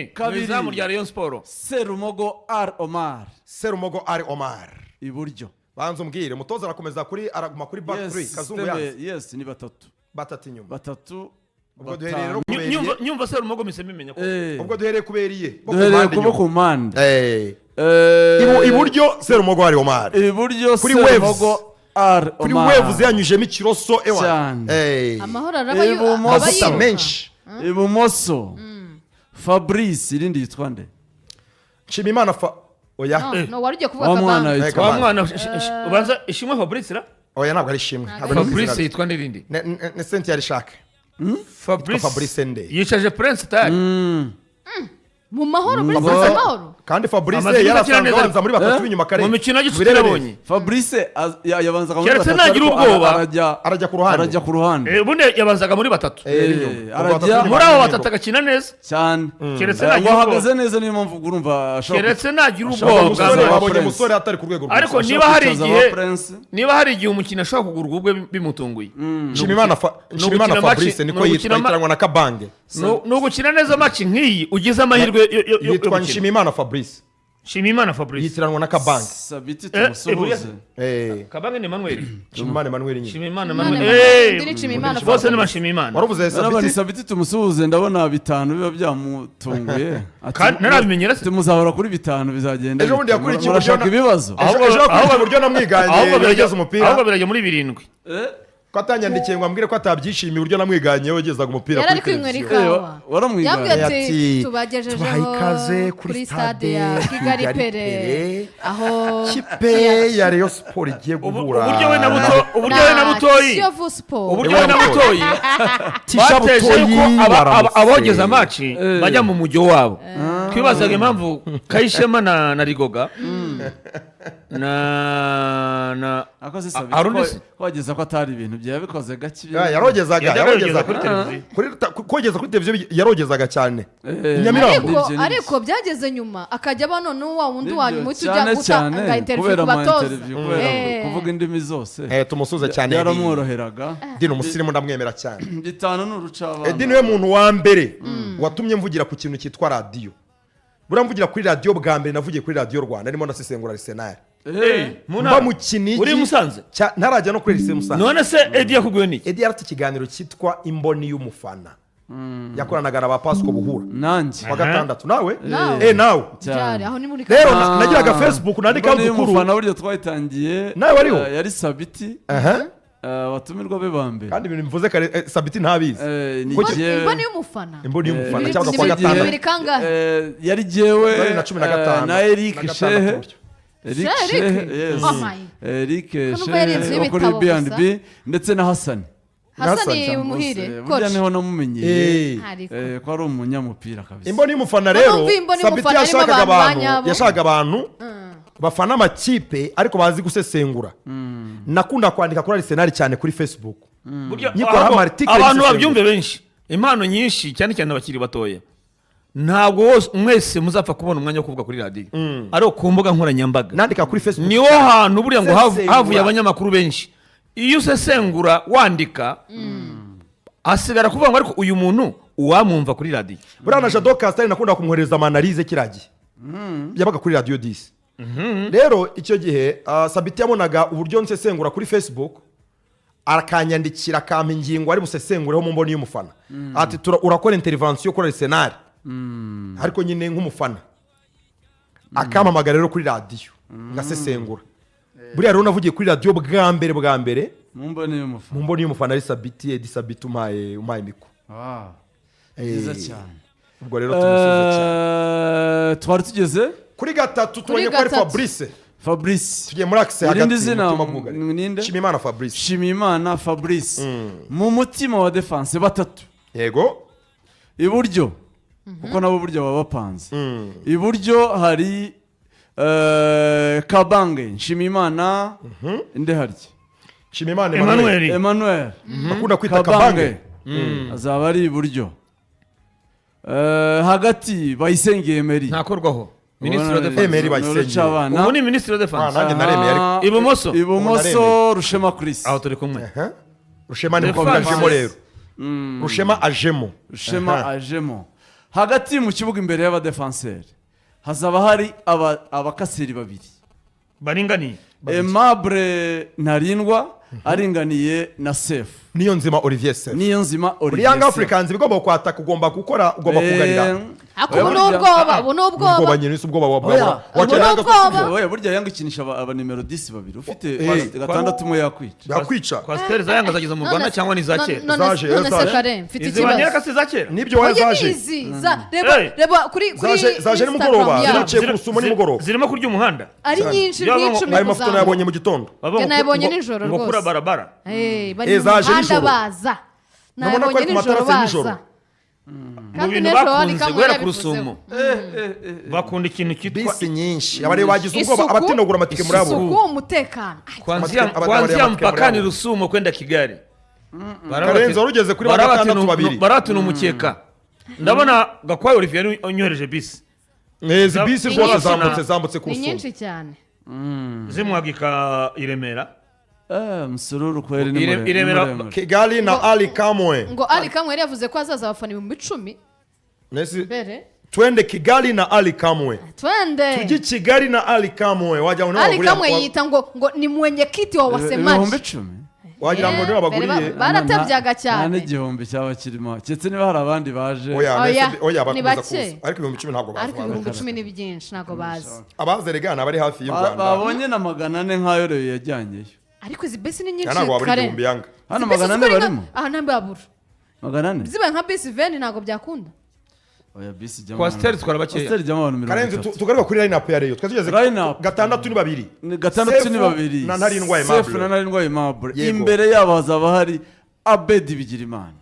Mu Kabiri. izamu rya Rayon Sport. Serumogo R Omar. Serumogo Ari Omar. Iburyo. Banza umbwire, umutoza arakomeza kuri, araguma kuri back three? Kazungu yanze. Yes, ni batatu. Batatu inyuma. Batatu. Ubwo duhereye rero Batanu. ku Nyumva Serumogo mise mbimenya ko Ubwo duhereye ku beriye bo ku Duhereye mpande kubo inyuma. ku mpande. Iburyo Serumogo Ari Omar. Iburyo Kuri Serumogo R Kuri Omar. waves yanyujemo ikiroso, ewa. Cyane. Amahoro araba Ibumoso. aba Amavuta yiruka. menshi. Ibumoso Fabrice, irindi yitwa nde? Nshimiyimana fa, oya. No, no, wari ugiye kuvuga Wa mwana Kabange. yitwa Wa mwana ubanza Ishimwe Fabrice ra. Oya, ntabwo ari Ishimwe. Ntabwo Ntabwo ari Fabrice izina rye. yitwa n'irindi. Ni Cynthia Rishake. Fabrice. Fabrice nde? Yicaje Prince tayari. Mu mahoro muri Ngo- sasa amahoro. Kandi Fabrice Amaze iminsi akina yarasanzwe neza. abanza muri batatu Eh? b'inyuma kare. Mu mikino ya gicuti Birebere. nabonye. Fabrice yabanzaga muri Keretse batatu, nagira ariko ubwoba. Arajya ku ruhande. Arajya ku ruhande. Ubundi yabanzaga muri batatu. B'inyuma. Ubwo Arajya- batatu b'inyuma Muri abo ni batatu agakina neza. Cyane. Keretse Ngo nagira ahagaze ubwoba. neza, niyo mpamvu urumva ashobora Keretse nagira ashobora ubwoba gusoza bwa Musore, mbere. ba babonye Prince. musore atari ku rwego rwiza. Ariko Ashobora niba hari kwicaza igihe ba Prince. Niba hari igihe umukinnyi ashobora kugurwa ubwe bimutunguye. Nshimiyimana Ni ugukina Fabrice match- niko ni yitwa, ugukina yitiranwa na Kabange. Ni ugukina neza match nk'iyi ugize amahirwe yo Yitwa gukina. Nshimiyimana Fabrice. Nshimiyimana Fabrice. Yitiranwa na Kabange. Sabiti, Buriya- tumusuhuze. Kabange ni Emmanuel. Nshimiyimana Emmanuel nyine. Nshimiyimana Imana Emmanuel. Emmanuel, undi ni Nshimiyimana Bose ni Fabrice. Bashimiyimana. Waravuze Ndabona Sabiti. Sabiti, tumusuhuze, ndabona bitanu biba byamutunguye. Ati- Kandi narabimenyera se. Ati muzahora kuri bitanu, bizagenda Ejo bundi bite? yakurikiye Murashaka uburyo ibibazo. Ejo yakurikiye uburyo namwiganye Ahubwo birajya yogeza umupira. Ahubwo birajya muri 7. Ko atanyandikiye ngo ambwire ko atabyishimiye uburyo namwiganye yogezaga umupira Yari ari kuri kwinywera televiziyo. ikawa. Waramwiganye? Yambwiye ati Ati, tubagejejeho "Tubahaye ikaze kuri stade ya stade Kigali Kigali Pere Pere. aho Kipe ya Rayon Sport igiye guhura Uburyo we na buto, uburyo we na Butoyi, Kiyovu Sport. uburyo we na Butoyi Tisha bateje Butoyi yuko baramutse. abogeza match bajya mu mujyo wabo. Twibazaga impamvu Kayishema na Rigoga na Akoze Sabiti Arundi ko se? Kogeza ko atari ibintu bye, yabikoze gake. Ya, yarogezaga. Yajyaga yogeza Yarogezaga kuri televiziyo. Kogeza kuri televiziyo yarogezaga cyane i Nyamirambo. Ariko Nibyo, nibyo. Ariko byageze nyuma akajya aba noneho wa wundi wa nyuma uhita ujya Cyane cyane gutanga interview kubera ku ama batoza. interview, kubera kuvuga indimi zose. Tumusuze cyane. Byaramworoheraga. Dini umusirimu, ndamwemera cyane. Bitanu ni urucabana. Edi niwe muntu wa mbere watumye mvugira ku kintu cyitwa radiyo. Buriya mvugira kuri radiyo bwa mbere navugiye kuri Radiyo Rwanda, ndimo ndasesengura Arsenal. Mu Mba ntara. mu Kinigi. Uri i Musanze? Ntarajya no kuri Lycée Musanze. None se Edi yakubwiwe n'iki? Edi yarafite ikiganiro cyitwa Imboni y'Umufana, yakoranaga na ba Pasco Buhura. Nanjye. Wa gatandatu nawe. Nawe. Nawe. Byari aho ni muri Rero Kamonyi. nagiraga Facebook nandikaho Imboni udukuru. y'umufana buryo twayitangiye. Nawe wariho? Yari Sabiti. Aha. Abatumirwa be ba mbere. Kandi ibintu mvuze kare, Sabiti ntabizi. Ni Kuki- Imboni y'umufana. Imboni y'Umufana Bibiri- cyangwa kuwa gatandatu. Bibiri kangahe? Yari jyewe 2015. na Eric Na gatandatu Shehe. gutyo. Eric Shehe, Eric? Shehe, yes. Oh my. Eric Ko numva yari inzu Shehe wo kuri y'ibitabo gusa. B&B ndetse na Hasani. Hasani Hassan. Muhire Burya coach. niho namumenyeye Ariko. Ko ari umunyamupira kabisa. Imboni y'Umufana Ko rero, numva Imboni Sabiti y'Umufana harimo yashakaga abantu ba abantu nyabo. yashakaga abantu bafana amakipe ariko bazi gusesengura. Nakunda kwandika kuri Arsenal cyane kuri Facebook. Burya Nyikoraho ahubwo ama article abantu y'isesengura. babyumve benshi, impano nyinshi, cyane cyane abakiri batoya, ntabwo mwese muzapfa kubona umwanya wo kuvuga kuri radiyo, ariko ku mbuga nkoranyambaga Nandika kuri Facebook. niwo hantu buriya ngo Sesengura. havuye abanyamakuru benshi. Iyo usesengura wandika, hasigara kuvuga ngo ariko uyu muntu uwamwumva kuri radiyo. Buriya na Jado Castar nakunda kumwohereza ama analyse kiriya gihe yabaga kuri Radiyo 10. Rero icyo gihe Sabiti yabonaga uburyo nsesengura kuri Facebook, akanyandikira, akampa ingingo ari busesengureho mu Mboni y'Umufana, ati "Urakora intervention kuri Arsenal ariko nyine nk'umufana." Akampamagara rero kuri radiyo ngasesengura. Buriya rero navugiye kuri radiyo bwa mbere bwa mbere Mu Mboni y'Umufana. Mu Mboni y'Umufana, ari Sabiti, Edi Sabiti umpaye micro. Ah, byiza cyane. Ubwo rero tumusuze cyane. Twari tugeze Kuri gatatu tubonye ko ari Gatatu. Fabrice. Fabrice. Tugiye muri axe Irindi hagati, zina umutima bwugari. ninde? Nshimiyimana Fabrice. Nshimiyimana Fabrice. Mu mutima wa défense batatu. Yego. Iburyo, kuko nabo burya baba bapanze, iburyo hari Kabange Nshimiyimana, inde harya? Nshimiyimana Emmanuel. Emmanuel. Emmanuel. Bakunda kwita Kabange. Kabange. Azaba ari iburyo. Hagati Bayisenge Emery. Ntakorwaho, minisitiri wa défense. Emery Bayisenge. Rucabana. Ubu ni minisitiri wa défense. Ah, nanjye naremeye ariko. Ibumoso. Ibumoso Rushema Chris. Aho turi kumwe. Aha. Rushema ni Défense. ajemo rero, Rushema ajemo. Rushema Aha. ajemo. Hagati mu kibuga, imbere y'abadefanseri, hazaba hari abakaseri babiri baringaniye. Aimable Ntarindwa aringaniye na Sefu. Niyo Nzima Olivier Sefu. Niyo Nzima Muri Olivier Young Sefu. Africans bigomba kwataka, ugomba gukora, ugomba kugarira. Ariko ubu ni ubwoba, ubu ni Ubwoba ubwoba. nyine, si ubwoba wa Oya. wakina Ubu Yanga ni ubwoba. Oya, burya Yanga ikinisha aba nimero 10 babiri, ufite gatandatu umwe yakwica. Yakwica. Coaster za Yanga zageze mu Rwanda cyangwa ni iza kera? None Zaje, none se zaje. Kare, mfite Izi banyereka ikibazo. si iza kera? Nibyo, wa Oya, zaje. nizi reba. Hey. Reba kuri Zaje Instagram nimugoroba, yabo. ziraciye ku Rusumo nimugoroba. Zirimo kurya umuhanda. Ari nyinshi, Yaba nk'icumi Ayo mafoto kuzamuka. nayabonye mu gitondo. Bavuga Njye ngo nayabonye nijoro ngo kura rwose. barabara. Bari Eh, mu zaje muhanda nijoro. baza. Nabona ko Nayabonye ari ku nijoro matarasi nijoro. baza. Mu Kandi bintu n'ejo hari bakunze kamwe guhera ku yabivuzeho. Rusumo, bakunda ikintu cyitwa Bisi nyinshi, abari bagize ubwoba, Isuku. abatinda kugura amatike muri abo. Isuku, umutekano. Ay, kuanzia Amatike kuanzia amatike mpakani muri abo. Rusumo kwenda Kigali. Karenzi wari ugeze kuri Barabati 6 babiri. Barabati ni umukeka. Ndabona Gakwaya Olivier unyohereje bisi. Izi bisi Ni rwose nyinshi. zambutse ku Ni Rusumo. nyinshi cyane. Zimwagika i Remera. Musururu kweri ni I Remera. muremure. Kigali na Ali Kamwe. Ngo Ali Kamwe yari yavuze ko hazaza abafana 10,000 Nesi mbere. Twende Kigali na Ali Kamwe. Twende. Tujye Kigali na Ali Kamwe, wagira ngo niwe Ali wabaguriye. Kamwe yita ngo ni mwenyekiti wa Ibihumbi wasemaji. icumi? Wagira ngo niwe wabaguriye. Mbere baratebyaga Nta cyane. n'igihumbi cyaba kirimo, keretse niba hari abandi baje. Oya, Oya, nese oya, ni bakomeza bake. kuza, ariko 10,000 ntabwo baza. Ariko 10,000 ni byinshi, ntabwo bazi. Abaza rega ni abari hafi y'u Rwanda. Babonye na 400 nk'ayo rero yajyanyeyo. Ariko izi bisi ni nyinshi, Ntabwo wabura Kare. 1000 Yanga. Hano Izi bisi 400 zikora barimo. Aha ntabwo 400. Zibaye nka bisi veni ntabwo byakunda. Oya, bisi ijyamo Coaster itwara bakeya. Coaster ijyamo abantu mirongo Karenzi, itatu. tugaruka kuri line up ya Rayon. Twari tugeze Line up. gatandatu ni babiri. Ni gatandatu ni Sefu babiri. na Ntarindwa Sefu Aimable. na Ntarindwa Aimable. Yego. Imbere yabo hazaba hari Abedi Bigirimana.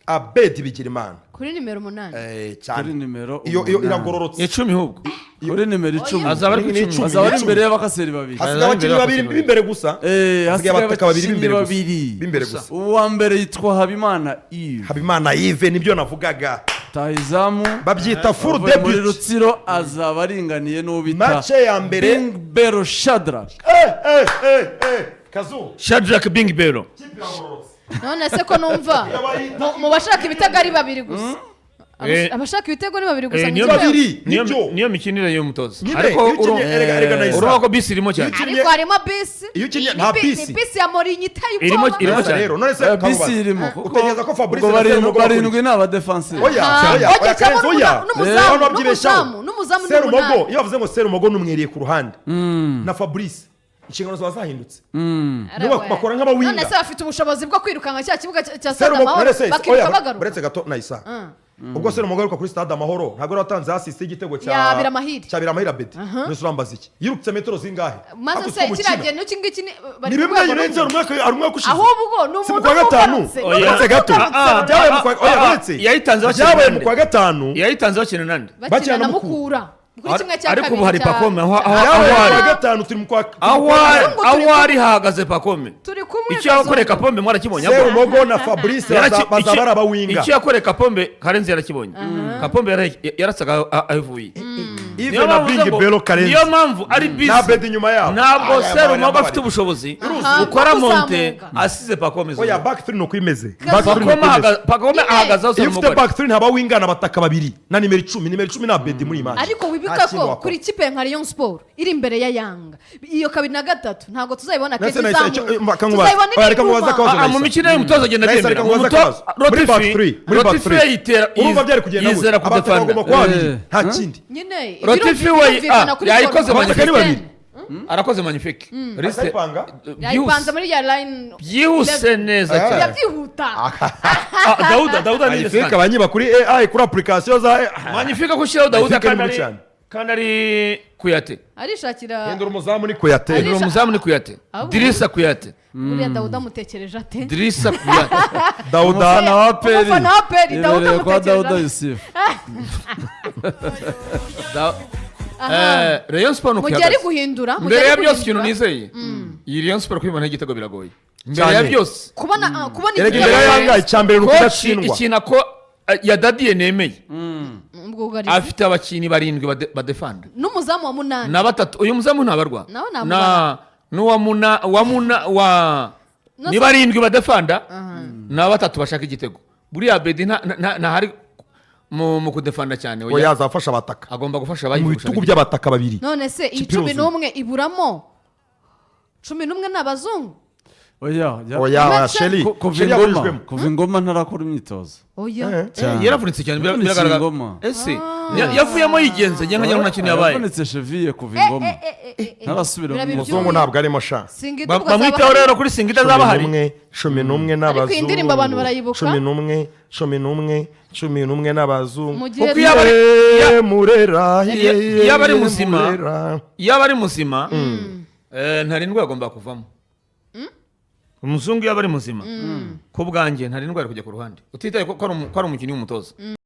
Abedi Bigirimana. Kuri nimero 8. Cyane. Kuri nimero Iyo 8. iragororotse. 10 ahubwo. Kuri nimero 10. Azaba ari ku Ni 10. 10. Azaba ari Ni imbere y'abakaseri babiri. Hasigaye abakinnyi babiri b'imbere gusa. Hasigaye Hasigaye abataka babiri abakinnyi b'imbere gusa. babiri. B'imbere gusa. Uwa mbere yitwa Habimana Yves. Habimana Yves, nibyo navugaga. Tayizamu. Babyita full Avuye muri debut. Rutsiro, azaba aringaniye n'uwo bita Match ya mbere. Bing Bero Shadrack. Kazu. Shadrack Bing Bero. Kipe iragororotse. None se ko numva mu bashaka ibitego ari babiri gusa? Abashaka ibitego ni babiri gusa mu Niyo kipe. Babiri. Niyo Nibyo. niyo mikinire y'umutoza. Nyine, Ariko iyo ukinnye, erega nayisa. urumva ko bisi irimo cyane. Iyo ukinnye- Ariko harimo bisi. Iyo ukinnye Ni nta bisi. Ni bisi ya Mourinho iteye Irimo- ubwoba. irimo cyane. Rero none se Bisi kamubaza. irimo kuko Utegereza ko Fabrice ubwo na Serumogo barindwi ni abadefanseri. Oya, Ah, oya, oya, oya, cyangwa Karenzi, oya. n'umuzamu, Abantu babyibeshaho. n'umuzamu ni Serumogo, 8. iyo bavuze ngo Serumogo numweriye ku ruhande na Fabrice, inshingano ziba zahindutse. Nibo bakora nk'abawinga. None se bafite ubushobozi bwo kwirukanka cya kibuga cya Stade Serumogo Amahoro, none se bakiruka oya, bagaruka? uretse gato nayisa. Ubwo Serumogo aheruka kuri Stade Amahoro, ntabwo yari watanze assist y'igitego cya Ya Biramahire. Cya Biramahire Abedi. None se urambaza iki? Yirutse metero zingahe? Maze Ariko se siko kiriya mukina. gihe n'iki ngiki bari Ni ku bimwe rwego birenze rumwe. hari umwaka ushize. Ahubwo ni Si mu umuntu kwa gatanu. ugarutse. Oya. Uretse gato. Byabaye mu kwa oya, uretse. Yayitanze bakina Byabaye mu nande? kwa gatanu. Yayitanze bakina nande? Bakina Bakina na na Mukura. Mukura kuri kimwe cya Ariko kabiri ubu hari Pakome Byabaye aho mu ari. kwa gatanu, turi mu kwa Aho ari, Abazungu aho turi ari hahagaze Pakome. Turi kumwe. Icyo yakoreye Kapombe mwarakibonye? Serumogo na Fabrice bazaba ari abawinga. Icyo yakoreye Kapombe, Karenzi yarakibonye. Kapombe yarasaga aho ivuye. Yves Niyo na mpamvu Bing uvuze ngo- Belo Karenzi. Niyo mpamvu ari bisi. Na Abedi inyuma yabo. Ntabwo Aya, Serumogo aya, afite ubushobozi ukora Bwo monte kuzamuka. asize Pakome. Oya, back three ni uko imeze. Back three ni uko Pakome imeze. Pakome Nyine. ahagaze aho Iyo ufite Serumogo ari. back three ntaba wingana abataka babiri na nimero 10. Nimero 10 na Abedi muri iyi match. Ariko wibuka Nta kindi ko wakora. kuri ikipe nka Rayon Sport iri imbere ya Yanga, iyo kabiri na gatatu ntabwo tuzayibona Nese kenshi nahise izamuka. kankubaza. Tuzayibona Oya, reka nkubaze iri akabazo. Ah, mu mikino y'umutoza agenda Nahise abyemera. reka nkubaze Mu akabazo. Muri back Rotifi three, muri back Rotifi three. yitera Urumva byari kugenda gute? yizera Abataka kudefanda. bagomba kuba babiri. Nta kindi. Nyine Rotifi we birumvikana kuri yayikoze forme. Abataka ni babiri. Arakoze magnifique. Liste Arayipanga? Yayipanze muri ya line. Byihuse neza Eh. cyane. Yabyihuta. Ah, Dauda ni Magnifique abanyiba kuri AI, kuri application za AI. Magnifique gushyiraho Dauda Magnifique ni kandi mubi ari cyane. kandi ari Kuyate. Arishakira. Hindura umuzamu ni Kuyate. Ari- Hindura umuzamu ni Kuyate. Ahubwo- Dirisa Kuyate. Buriya Dawuda amutekereje ate? Dirisa Kuyate. Dauda. Umufana wa APR. Umufana wa APR, Dawuda Yibereye kwa amutekereje. Dawuda Yusufu. Rayon Sport ni Mu gihe ari ukihagaze. guhindura, mu gihe Mbere ari ya byose, ikintu guhindura, nizeye, iyi Rayon Sport kwibona igitego biragoye. Mbere ya Cyane. byose, kubona Erega igitego. imbere ya Yanga icya mbere ni koci ukudatsindwa. ikintu ako yadadiye nemeye, Ubwugarizi. afite abakinnyi barindwi badefanda N'umuzamu wa 8. Na batatu. Uyu muzamu ntabarwa. Nawe na namubara. n'uwa muna wa muna wa No, ni barindwi badefanda na batatu bashaka igitego. Buriya Bedi ntahari. mu kudefanda cyane. Oya, Oya, azafasha abataka agomba gufasha mu abayikurusha. bitugu by'abataka babiri. None se iyi Kipe 11 iruzuye. iburamo 11 ni abazungu? Oya. Oya, oya, Ndetse- Sheri. Kuva Sheri ingoma yaburijwemo. kuva ingoma ntarakora imyitozo. Oya. Cyane. Yaravunitse cyane, Yavunitse biragaragara. ingoma. Ese yavuyemo yigenze ngira nta kintu yabaye? Yavunitse cheville kuva ingoma, ntarasubira mu Birabe Umuzungu ntabwo arimo sha. Singida ubwo Bamwiteho azaba rero kuri Singida azaba ahari. 11, 11 n'abazungu. Ariko iyi ndirimbo abantu barayibuka? 11, 11, 11 n'abazungu. Mu gihe Kuko iyo aba ari- Murera, Iyo aba ari muzima, Murera. iyo aba ari muzima, ntarindwa agomba kuvamo. Umuzungu iyo aba ari muzima, ku bwanjye ntarindwa ari kujya ku ruhande, utitaye ko ari umukinnyi w'umutoza.